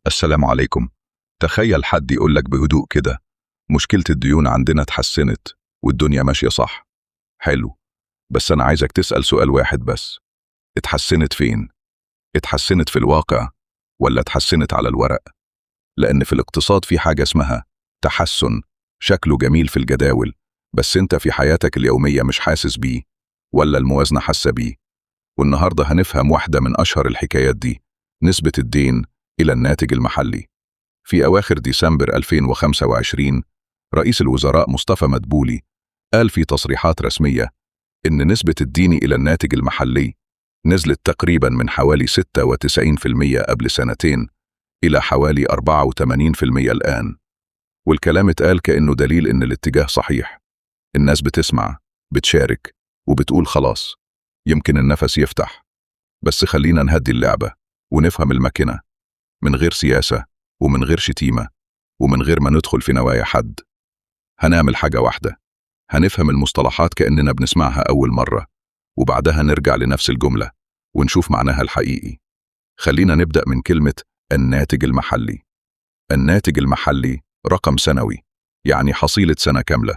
السلام عليكم. تخيل حد يقولك بهدوء كده: مشكلة الديون عندنا اتحسنت والدنيا ماشية صح. حلو، بس أنا عايزك تسأل سؤال واحد بس: اتحسنت فين؟ اتحسنت في الواقع ولا اتحسنت على الورق؟ لأن في الاقتصاد في حاجة اسمها تحسن، شكله جميل في الجداول، بس انت في حياتك اليومية مش حاسس بيه ولا الموازنة حاسة بيه. والنهاردة هنفهم واحدة من أشهر الحكايات دي، نسبة الدين إلى الناتج المحلي. في أواخر ديسمبر 2025 رئيس الوزراء مصطفى مدبولي قال في تصريحات رسمية إن نسبة الدين إلى الناتج المحلي نزلت تقريبا من حوالي 96% قبل سنتين إلى حوالي 84% الآن. والكلام اتقال كأنه دليل إن الاتجاه صحيح. الناس بتسمع، بتشارك، وبتقول خلاص يمكن النفس يفتح. بس خلينا نهدي اللعبة ونفهم الماكينة، من غير سياسة ومن غير شتيمة ومن غير ما ندخل في نوايا حد. هنعمل حاجة واحدة: هنفهم المصطلحات كأننا بنسمعها أول مرة، وبعدها نرجع لنفس الجملة ونشوف معناها الحقيقي. خلينا نبدأ من كلمة الناتج المحلي. الناتج المحلي رقم سنوي، يعني حصيلة سنة كاملة،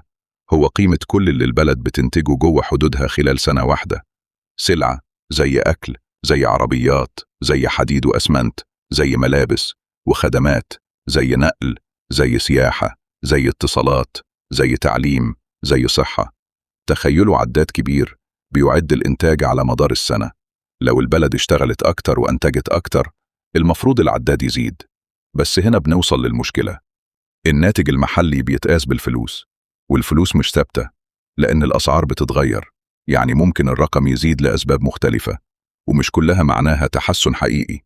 هو قيمة كل اللي البلد بتنتجه جوه حدودها خلال سنة واحدة. سلعة زي أكل، زي عربيات، زي حديد وأسمنت، زي ملابس، وخدمات زي نقل، زي سياحة، زي اتصالات، زي تعليم، زي صحة. تخيلوا عداد كبير بيعد الإنتاج على مدار السنة. لو البلد اشتغلت أكتر وأنتجت أكتر، المفروض العداد يزيد. بس هنا بنوصل للمشكلة. الناتج المحلي بيتقاس بالفلوس، والفلوس مش ثابتة لأن الأسعار بتتغير. يعني ممكن الرقم يزيد لأسباب مختلفة، ومش كلها معناها تحسن حقيقي.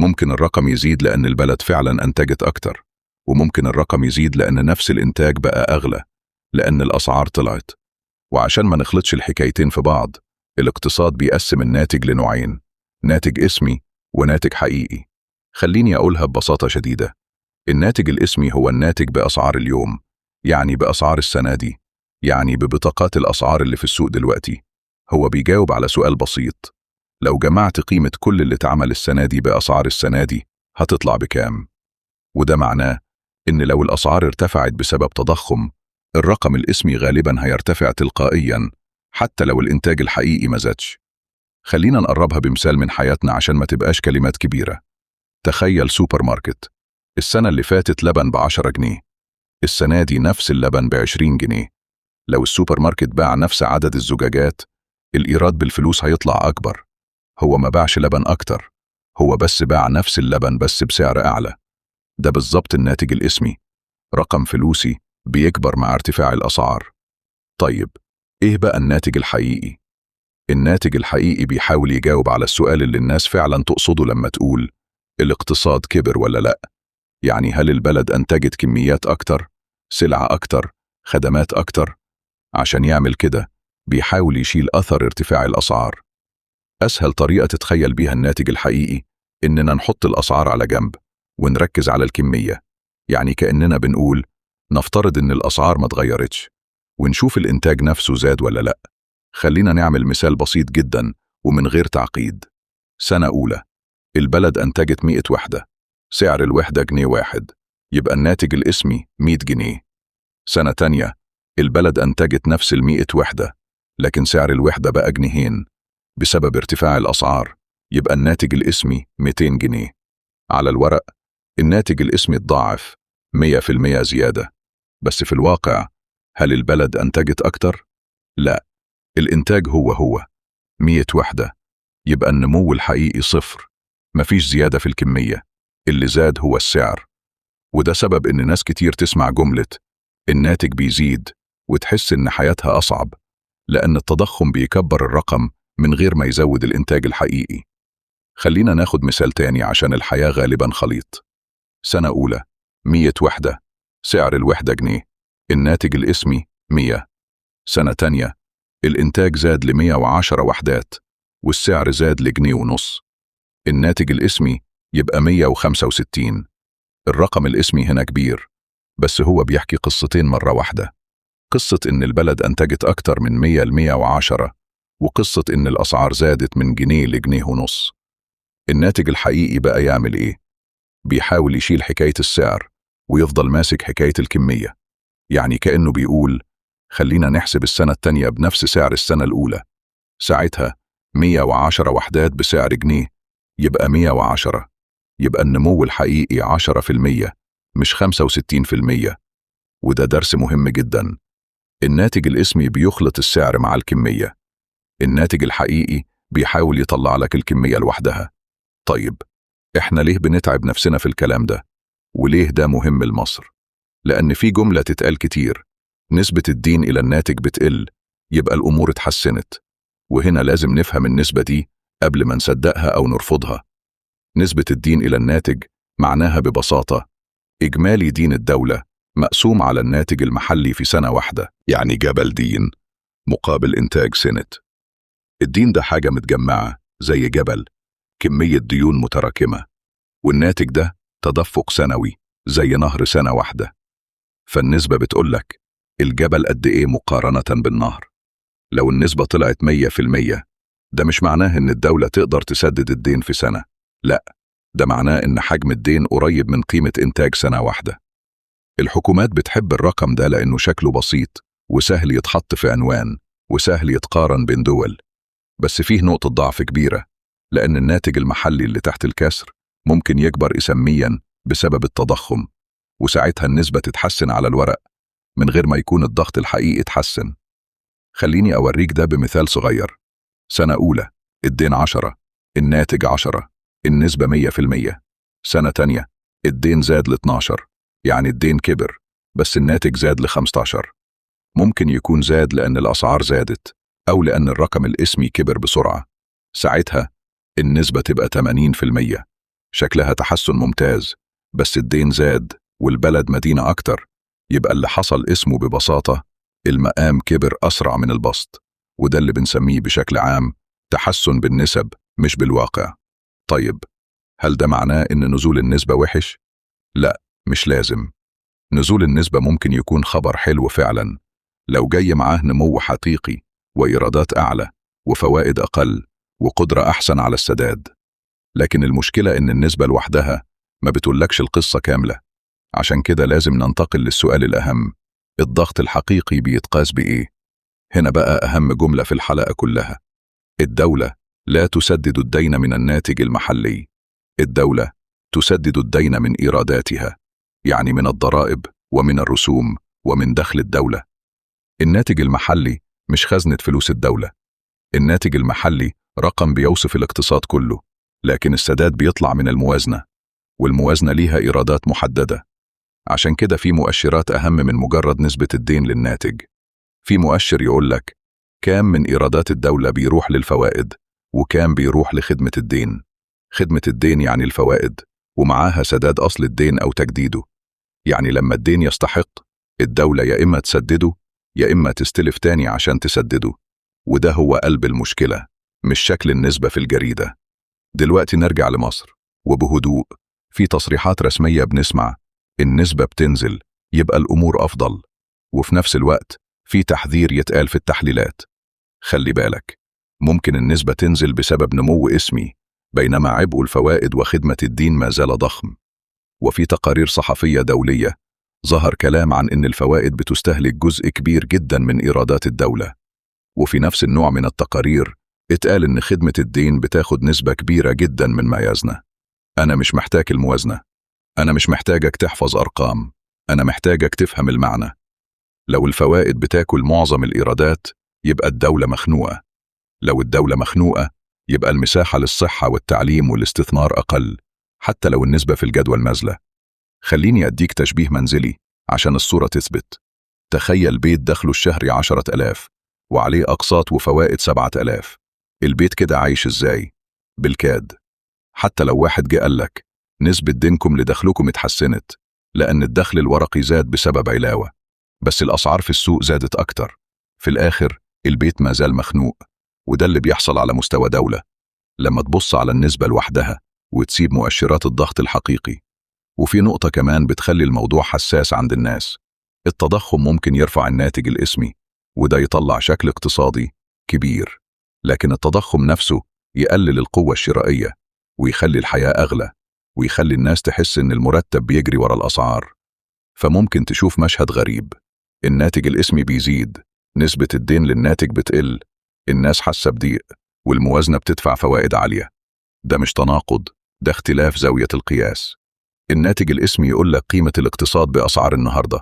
ممكن الرقم يزيد لأن البلد فعلا أنتجت أكتر، وممكن الرقم يزيد لأن نفس الإنتاج بقى أغلى لأن الأسعار طلعت. وعشان ما نخلطش الحكايتين في بعض، الاقتصاد بيقسم الناتج لنوعين: ناتج اسمي وناتج حقيقي. خليني أقولها ببساطة شديدة: الناتج الاسمي هو الناتج بأسعار اليوم، يعني بأسعار السنة دي، يعني ببطاقات الأسعار اللي في السوق دلوقتي. هو بيجاوب على سؤال بسيط: لو جمعت قيمة كل اللي اتعمل السنة دي بأسعار السنة دي، هتطلع بكام؟ وده معناه إن لو الأسعار ارتفعت بسبب تضخم، الرقم الاسمي غالبا هيرتفع تلقائيا حتى لو الإنتاج الحقيقي ما زادش. خلينا نقربها بمثال من حياتنا عشان ما تبقاش كلمات كبيرة. تخيل سوبر ماركت، السنة اللي فاتت لبن ب10 جنيه، السنة دي نفس اللبن ب20 جنيه. لو السوبر ماركت باع نفس عدد الزجاجات، الإيراد بالفلوس هيطلع أكبر. هو ما باعش لبن أكتر، هو بس باع نفس اللبن بس بسعر أعلى. ده بالظبط الناتج الاسمي، رقم فلوسي بيكبر مع ارتفاع الأسعار. طيب، إيه بقى الناتج الحقيقي؟ الناتج الحقيقي بيحاول يجاوب على السؤال اللي الناس فعلا تقصده لما تقول الاقتصاد كبر ولا لأ. يعني هل البلد أنتجت كميات أكتر، سلعة أكتر، خدمات أكتر؟ عشان يعمل كده بيحاول يشيل أثر ارتفاع الأسعار. أسهل طريقة تتخيل بيها الناتج الحقيقي إننا نحط الأسعار على جنب ونركز على الكمية. يعني كأننا بنقول نفترض إن الأسعار ما اتغيرتش، ونشوف الإنتاج نفسه زاد ولا لأ. خلينا نعمل مثال بسيط جدا ومن غير تعقيد. سنة أولى البلد أنتجت 100 وحدة، سعر الوحدة جنيه واحد، يبقى الناتج الاسمي 100 جنيه. سنة تانية البلد أنتجت نفس ال100 وحدة، لكن سعر الوحدة بقى جنيهين بسبب ارتفاع الأسعار، يبقى الناتج الاسمي 200 جنيه. على الورق الناتج الاسمي اتضاعف، 100% زيادة. بس في الواقع هل البلد أنتجت أكتر؟ لا، الإنتاج هو هو 100 وحدة. يبقى النمو الحقيقي صفر، مفيش زيادة في الكمية، اللي زاد هو السعر. وده سبب إن ناس كتير تسمع جملة الناتج بيزيد وتحس إن حياتها أصعب، لأن التضخم بيكبر الرقم من غير ما يزود الإنتاج الحقيقي. خلينا ناخد مثال تاني عشان الحياة غالبا خليط. سنة أولى 100 وحدة، سعر الوحدة جنيه، الناتج الاسمي 100. سنة تانية الإنتاج زاد ل 110 وحدات والسعر زاد لجنيه ونص، الناتج الاسمي يبقى 165. الرقم الاسمي هنا كبير، بس هو بيحكي قصتين مرة واحدة: قصة إن البلد أنتجت أكتر من 100 ل 110، وقصة إن الأسعار زادت من جنيه لجنيه ونص. الناتج الحقيقي بقى يعمل إيه؟ بيحاول يشيل حكاية السعر ويفضل ماسك حكاية الكمية. يعني كأنه بيقول خلينا نحسب السنة التانية بنفس سعر السنة الأولى، ساعتها 110 وحدات بسعر جنيه يبقى 110، يبقى النمو الحقيقي 10% مش 65%. وده درس مهم جدا. الناتج الاسمي بيخلط السعر مع الكمية، الناتج الحقيقي بيحاول يطلع لك الكمية لوحدها. طيب احنا ليه بنتعب نفسنا في الكلام ده؟ وليه ده مهم لمصر؟ لأن في جملة تتقال كتير، نسبة الدين إلى الناتج بتقل يبقى الأمور اتحسنت. وهنا لازم نفهم النسبة دي قبل ما نصدقها أو نرفضها. نسبة الدين إلى الناتج معناها ببساطة إجمالي دين الدولة مقسوم على الناتج المحلي في سنة واحدة، يعني جبل دين مقابل إنتاج سنة. الدين ده حاجة متجمعة زي جبل، كمية ديون متراكمة، والناتج ده تدفق سنوي زي نهر سنة واحدة. فالنسبة بتقولك الجبل قد إيه مقارنة بالنهر. لو النسبة طلعت 100%، ده مش معناه إن الدولة تقدر تسدد الدين في سنة، لا، ده معناه إن حجم الدين قريب من قيمة إنتاج سنة واحدة. الحكومات بتحب الرقم ده لأنه شكله بسيط وسهل يتحط في عنوان وسهل يتقارن بين دول. بس فيه نقطة ضعف كبيرة، لأن الناتج المحلي اللي تحت الكسر ممكن يكبر إسمياً بسبب التضخم، وساعتها النسبة تتحسن على الورق من غير ما يكون الضغط الحقيقي اتحسن. خليني أوريك ده بمثال صغير. سنة أولى الدين 10، الناتج 10، النسبة 100%. سنة تانية الدين زاد ل 12، يعني الدين كبر بس الناتج زاد ل 15. ممكن يكون زاد لأن الأسعار زادت أو لأن الرقم الاسمي كبر بسرعة. ساعتها النسبة تبقى 80%. شكلها تحسن ممتاز، بس الدين زاد والبلد مدينة أكتر. يبقى اللي حصل اسمه ببساطة المقام كبر أسرع من البسط، وده اللي بنسميه بشكل عام تحسن بالنسب مش بالواقع. طيب هل ده معناه إن نزول النسبة وحش؟ لا، مش لازم. نزول النسبة ممكن يكون خبر حلو فعلا لو جاي معاه نمو حقيقي وإيرادات أعلى وفوائد أقل وقدرة أحسن على السداد. لكن المشكلة إن النسبة لوحدها ما بتقولكش القصة كاملة. عشان كده لازم ننتقل للسؤال الأهم، الضغط الحقيقي بيتقاس بإيه؟ هنا بقى أهم جملة في الحلقة كلها. الدولة لا تسدد الدين من الناتج المحلي، الدولة تسدد الدين من إيراداتها، يعني من الضرائب ومن الرسوم ومن دخل الدولة. الناتج المحلي مش خزنة فلوس الدولة. الناتج المحلي رقم بيوصف الاقتصاد كله، لكن السداد بيطلع من الموازنة، والموازنة ليها إيرادات محددة. عشان كده في مؤشرات أهم من مجرد نسبة الدين للناتج. في مؤشر يقولك كام من إيرادات الدولة بيروح للفوائد وكام بيروح لخدمة الدين. خدمة الدين يعني الفوائد ومعاها سداد أصل الدين أو تجديده. يعني لما الدين يستحق، الدولة يا إما تسدده يا إما تستلف تاني عشان تسدده. وده هو قلب المشكلة، مش شكل النسبة في الجريدة. دلوقتي نرجع لمصر وبهدوء. في تصريحات رسمية بنسمع النسبة بتنزل يبقى الأمور أفضل، وفي نفس الوقت في تحذير يتقال في التحليلات. خلي بالك، ممكن النسبة تنزل بسبب نمو اسمي، بينما عبء الفوائد وخدمة الدين ما زال ضخم. وفي تقارير صحفية دولية ظهر كلام عن إن الفوائد بتستهلك جزء كبير جدا من إيرادات الدولة. وفي نفس النوع من التقارير اتقال إن خدمة الدين بتاخد نسبة كبيرة جدا من موازنة. أنا مش محتاج الموازنة، أنا مش محتاجك تحفظ أرقام، أنا محتاجك تفهم المعنى. لو الفوائد بتاكل معظم الإيرادات يبقى الدولة مخنوقة. لو الدولة مخنوقة يبقى المساحة للصحة والتعليم والاستثمار أقل، حتى لو النسبة في الجدول نازلة. خليني أديك تشبيه منزلي عشان الصورة تثبت. تخيل بيت دخله الشهري 10,000 وعليه أقساط وفوائد 7,000. البيت كده عايش إزاي؟ بالكاد. حتى لو واحد جه قالك نسبة دينكم لدخلكم اتحسنت لأن الدخل الورقي زاد بسبب علاوة، بس الأسعار في السوق زادت أكتر، في الآخر البيت ما زال مخنوق. وده اللي بيحصل على مستوى دولة لما تبص على النسبة لوحدها وتسيب مؤشرات الضغط الحقيقي. وفي نقطة كمان بتخلي الموضوع حساس عند الناس، التضخم ممكن يرفع الناتج الاسمي وده يطلع شكل اقتصادي كبير، لكن التضخم نفسه يقلل القوة الشرائية ويخلي الحياة أغلى، ويخلي الناس تحس إن المرتب بيجري ورا الأسعار. فممكن تشوف مشهد غريب: الناتج الاسمي بيزيد، نسبة الدين للناتج بتقل، الناس حاسة بضيق، والموازنة بتدفع فوائد عالية. ده مش تناقض، ده اختلاف زاوية القياس. الناتج الاسمي يقول لك قيمة الاقتصاد بأسعار النهاردة.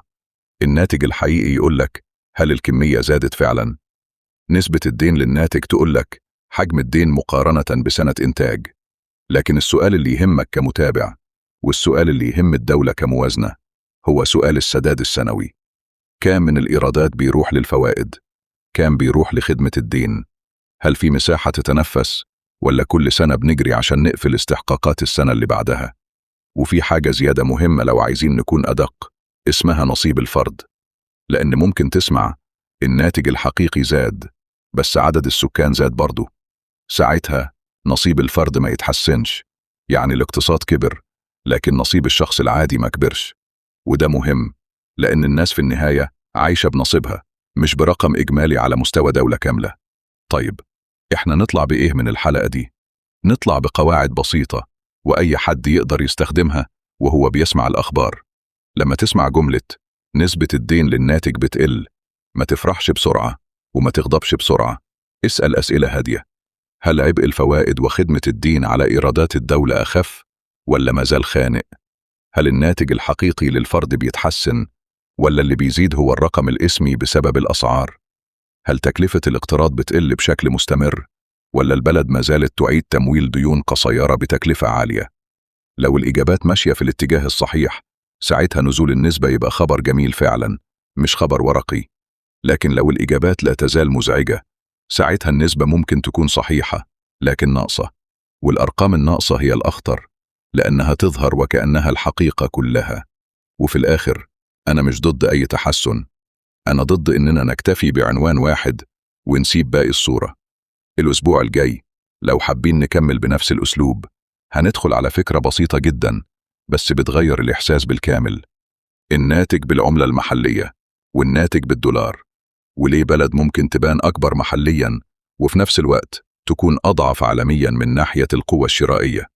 الناتج الحقيقي يقول لك هل الكمية زادت فعلا؟ نسبة الدين للناتج تقول لك حجم الدين مقارنة بسنة إنتاج. لكن السؤال اللي يهمك كمتابع، والسؤال اللي يهم الدولة كموازنة، هو سؤال السداد السنوي. كام من الإيرادات بيروح للفوائد؟ كام بيروح لخدمة الدين؟ هل في مساحة تتنفس، ولا كل سنة بنجري عشان نقفل استحقاقات السنة اللي بعدها؟ وفي حاجة زيادة مهمة لو عايزين نكون أدق، اسمها نصيب الفرد. لأن ممكن تسمع الناتج الحقيقي زاد، بس عدد السكان زاد برضه. ساعتها نصيب الفرد ما يتحسنش، يعني الاقتصاد كبر لكن نصيب الشخص العادي ما كبرش. وده مهم لأن الناس في النهاية عايشة بنصيبها، مش برقم إجمالي على مستوى دولة كاملة. طيب، إحنا نطلع بإيه من الحلقة دي؟ نطلع بقواعد بسيطة وأي حد يقدر يستخدمها وهو بيسمع الأخبار. لما تسمع جملة نسبة الدين للناتج بتقل، ما تفرحش بسرعة وما تغضبش بسرعة. اسأل أسئلة هادية: هل عبء الفوائد وخدمة الدين على إيرادات الدولة أخف ولا ما زال خانق؟ هل الناتج الحقيقي للفرد بيتحسن ولا اللي بيزيد هو الرقم الاسمي بسبب الأسعار؟ هل تكلفة الاقتراض بتقل بشكل مستمر ولا البلد ما زالت تعيد تمويل ديون قصيرة بتكلفة عالية؟ لو الإجابات ماشية في الاتجاه الصحيح، ساعتها نزول النسبة يبقى خبر جميل فعلا، مش خبر ورقي. لكن لو الإجابات لا تزال مزعجة، ساعتها النسبة ممكن تكون صحيحة لكن ناقصة. والأرقام الناقصة هي الأخطر، لأنها تظهر وكأنها الحقيقة كلها. وفي الآخر، أنا مش ضد أي تحسن، أنا ضد إننا نكتفي بعنوان واحد ونسيب باقي الصورة. الأسبوع الجاي لو حابين نكمل بنفس الأسلوب، هندخل على فكرة بسيطة جدا بس بتغير الإحساس بالكامل: الناتج بالعملة المحلية والناتج بالدولار، وليه بلد ممكن تبان أكبر محليا وفي نفس الوقت تكون أضعف عالميا من ناحية القوة الشرائية.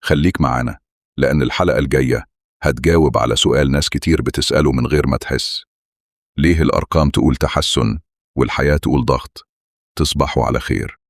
خليك معانا، لأن الحلقة الجاية هتجاوب على سؤال ناس كتير بتسأله من غير ما تحس: ليه الأرقام تقول تحسن والحياة تقول ضغط؟ تصبحوا على خير.